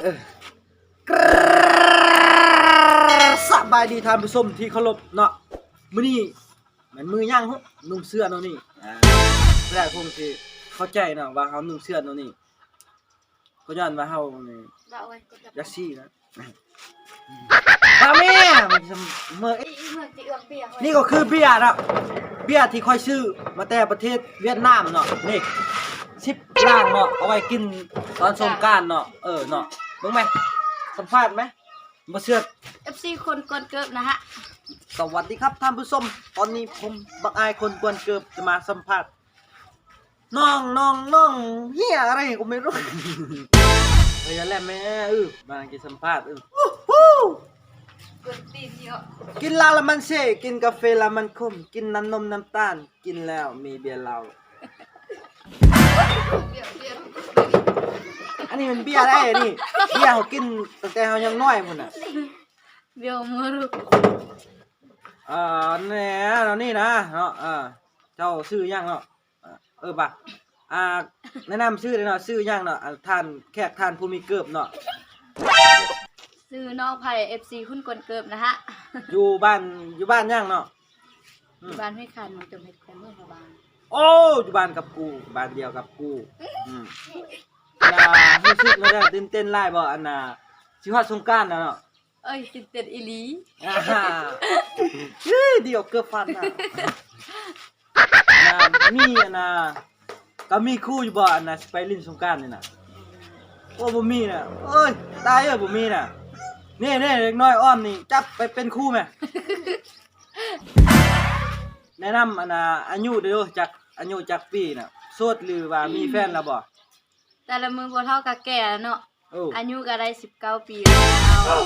ເອີ ສະບາຍດີທ່ານຜູ້ຊົມທີ່ເຄົາລົບເນາະ. ມື້ນີ້ແມ່ນມື້ຫຍັງ? ນຸ່ງເສື້ອແນວນີ້ ອ່າ ຫຼາຍຄົນຊິເຂົ້າໃຈເນາະວ່າເຮົານຸ່ງເສື້ອແນວນີ້ ກໍຍ້ອນວ່າເຮົານີ້ ວ່າໂອ້ຍ ຢາກຊີ້ນະ ວ່າແມ່ ນີ້ກໍຄືເບຍເນາະ ເບຍທີ່ຂ້ອຍຊື້ມາແຕ່ປະເທດຫວຽດນາມເນາະ ນີ້ ສິບລັງເນາະ ເອົາໄວ້ກິນຕອນສົງການເນາະ. ເອີເນາະ ເບິ່ງແມ ສຳພາດແມ ບໍ່ເຊື່ອ ເອັຟຊີ ຄົນກວນເກີບນະຮະ. ສະຫວັດດີຄັບທ່ານຜູ້ຊົມ ຕອນນີ້ຜົມບັກອາຍຄົນກວນເກີບຈະມາສຳພາດ ນ້ອງ ນ້ອງ ນ້ອງ ເຮຍອະໄລກໍໄມ່ຮູ້ ເຮີ້ຍ ຢ່າແຫຼະແມ່ ເອີ ມາກິນສຳພາດ ເອີ ກິນເຫຼົ້າແລ້ວມັນເຊ ກິນກາເຟແລ້ວມັນຂົມ ກິນນ້ຳນົມນ້ຳຕານ ກິນແລ້ວມີເບຍເຫຼົ້າ. ອັນນີ້ມັນເບຍໄດ໋ນີ້ ເບຍເຮົາກິນຕັ້ງແຕ່ເຮົາຍັງນ້ອຍພຸ້ນນະ ເບຍໝູລຸກ ອ່າ ແນ່ ແນວນີ້ນະເນາະ ອ່າ ເຈົ້າຊື່ຫຍັງເນາະ? ເອີ ປະ ອ່າ ແນະນຳຊື່ເດ້ເນາະ ຊື່ຫຍັງເນາະ? ອ່າ ທ່ານແຂກທ່ານຜູ້ມີເກີບເນາະ ຊື່ນ້ອງໄພ ເອັຟຊີ ຄົນກວນເກີບນະຮະ. ຢູ່ບ້ານ ຢູ່ບ້ານຫຍັງເນາະ? ຢູ່ບ້ານຫ້ວຍຄານ ເມືອງຈົມເຫັດ ແຂວງຫຼວງພະບາງ. ໂອ້ ຢູ່ບ້ານກັບກູ ບ້ານດຽວກັບກູ. ອືມ ລະຮູ້ສຶກແນວໃດ? ຕື່ນເຕັ້ນຫຼາຍບໍ່? ອັນນ່າ ຊິຮອດສົງການແລ້ວເນາະ. ເອີຍ ຕື່ນເຕັ້ນອີ່ຫຼີ. ອ່າ ເອີຍ ດຽວເກືອບຝັນນະ. ນະ ມີອັນນ່າ ກະມີຄູ່ຢູ່ບໍ່ ອັນນ່າ ຊິໄປຫຼິ້ນສົງການນີ້ນະ? ໂອ້ ບໍ່ມີນະ. ເອີຍ ຕາຍເອີຍ ບໍ່ມີນະ. ນີ້ໆ ເດັກນ້ອຍອ້ອມນີ້ ຈັບໄປເປັນຄູ່ແມ. ແນະນຳ ອັນນ່າ ອາຍຸເດີ້ ຈັກ ອາຍຸຈັກປີນະ? ໂສດ ຫຼືວ່າມີແຟນແລ້ວບໍ່? ແຕ່ລະມື້ບໍ່ເຖົ້າກະແກ່ແລ້ວເນາະ. ໂອ້ ອາຍຸກະໄດ້ສິບເກົ້າປີແລ້ວ.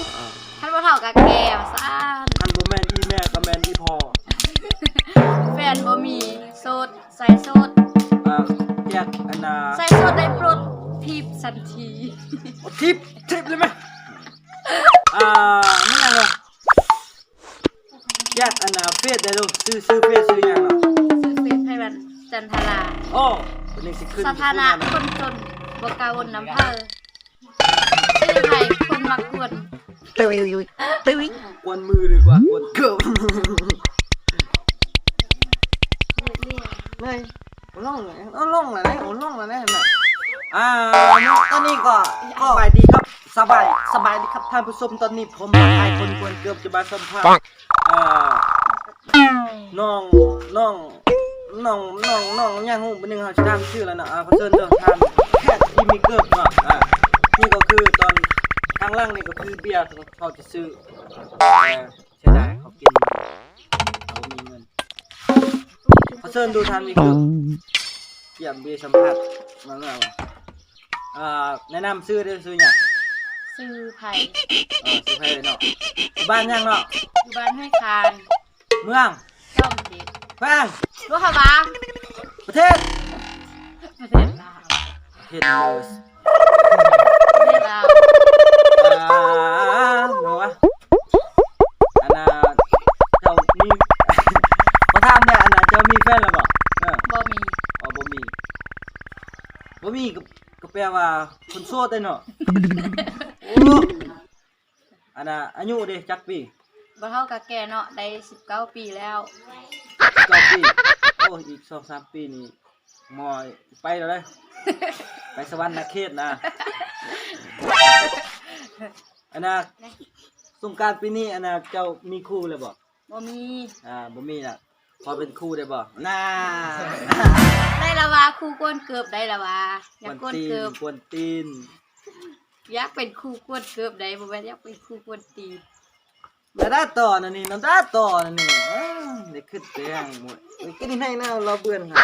ຄັນບໍ່ເຖົ້າກະແກ່ວ່າຊັ້ນ. ຄັນບໍ່ແມ່ນອີ່ແມ່ກະແມ່ນອີ່ພໍ່. ແຟນບໍ່ມີ ໂສດ ສາຍໂສດ. ອ່າ ແຈກອັນນ່າ ສາຍໂສດໄດ້ໂປດຖີບທັນທີ. ໂອ້ ຖີບ ຖີບເລີຍແມ. ອ່າ ແມ່ນຫຍັງລະ? ຢາກອັນນ່າເຟສໄດ້ລູກ ຊື່ ຊື່ເຟສຊື່ຫຍັງເນາະ? ຊື່ເຟສ ໄພວັນ ຈັນທະລາ. ໂອ້ ວັນນີ້ຊິຂຶ້ນ ສະຖານະຄົນຈົນ ບໍ່ກ້າວົນນຳໃຜ ຊື່ໃຜຄົນມັກກວນ ກວນມືດີກວ່າກວນເກີບ. ເມື່ອຍ ລົງແລ້ວ ລົງແລ້ວ ລົງແລ້ວ. ອ່າ ຕອນນີ້ກໍ ກໍສະບາຍດີຄັບ ສະບາຍ ສະບາຍດີຄັບທ່ານຜູ້ຊົມ. ຕອນນີ້ຜົມ ອ້າຍຄົນກວນເກີບຈະມາສຳພາດ ເອີ ນ້ອງ ນ້ອງ ນ້ອງ ນ້ອງ ນ້ອງຫຍັງຮູ້ ມື້ໜຶ່ງເຮົາຊິຖາມຊື່ແລ້ວເນາະ. ອ່າ ຂໍເຊີນເດີທ່ານແຂກທີ່ມີເກີບເນາະ. ອ່າ ນີ້ກໍຄືຕອນທາງຫຼັງນີ້ກໍຄືເບຍ ເຮົາຈະຊື້ ເອີ ເສຍດາຍເຂົາກິນ ເຂົາບໍ່ມີເງິນ. ຂໍເຊີນດູທ່ານມີເກີບ ກຽມເບຍສຳພາດມາແລ້ວ. ອ່າ ແນະນຳຊື່ເດີ້ ຊື່ຫຍັງ? ຊື່ໄພ. ເອີ ຊື່ໄພເນາະ. ຢູ່ບ້ານຫຍັງເນາະ? ຢູ່ບ້ານຫ້ວຍຄານ. ເມືອງ? ຈອມເຈັດ. ແຂວງ? ຫຼວງພະບາງ. ປະເທດ? ປະເທດລາວ. ເຮັດເລີຍ ເຮັດລາວ. ອ່າ ເນາະ ອັນນ່າ ເຈົ້າມີ ຂໍຖາມແດ່ ອັນນ່າ ເຈົ້າມີແຟນແລ້ວບໍ່? ເອີ ບໍ່ມີ. ອໍ ບໍ່ມີ ບໍ່ມີ ກໍ ກໍແປວ່າຄົນໂສດເດ້ເນາະ. ໂອ້ ອັນນ່າ ອາຍຸເດ້ ຈັກປີ? ບໍ່ເຖົ້າກະແກ່ເນາະ ໄດ້ສິບເກົ້າປີແລ້ວ. ສິບເກົ້າປີ ໂອ້ ອີກສອງສາມປີນີ້ ໝໍໄປແລ້ວເດ້ ໄປສະຫວັນນະເຂດນະ. ອັນນ່າ ສົງການປີນີ້ ອັນນ່າ ເຈົ້າມີຄູ່ແລ້ວບໍ່? ບໍ່ມີ. ອ່າ ບໍ່ມີນະ. ຂໍເປັນຄູ່ໄດ້ບໍ່? ນາ ໄດ້ລະວ່າ ຄູ່ກວນເກີບ ໄດ້ລະວ່າ ຢາກກວນເກີບ ກວນຕີນ ຢາກເປັນຄູ່ກວນເກີບໃດ໋ ບໍ່ແມ່ນຢາກເປັນຄູ່ກວນຕີນ. ນາດາຕໍ່ນະນີ້ ນາດາຕໍ່ນະນີ້ ເອີ ໄດ້ຄິດແລ້ວ ໄປກິນໃຫ້ນາລາວເບື່ອນຫາ.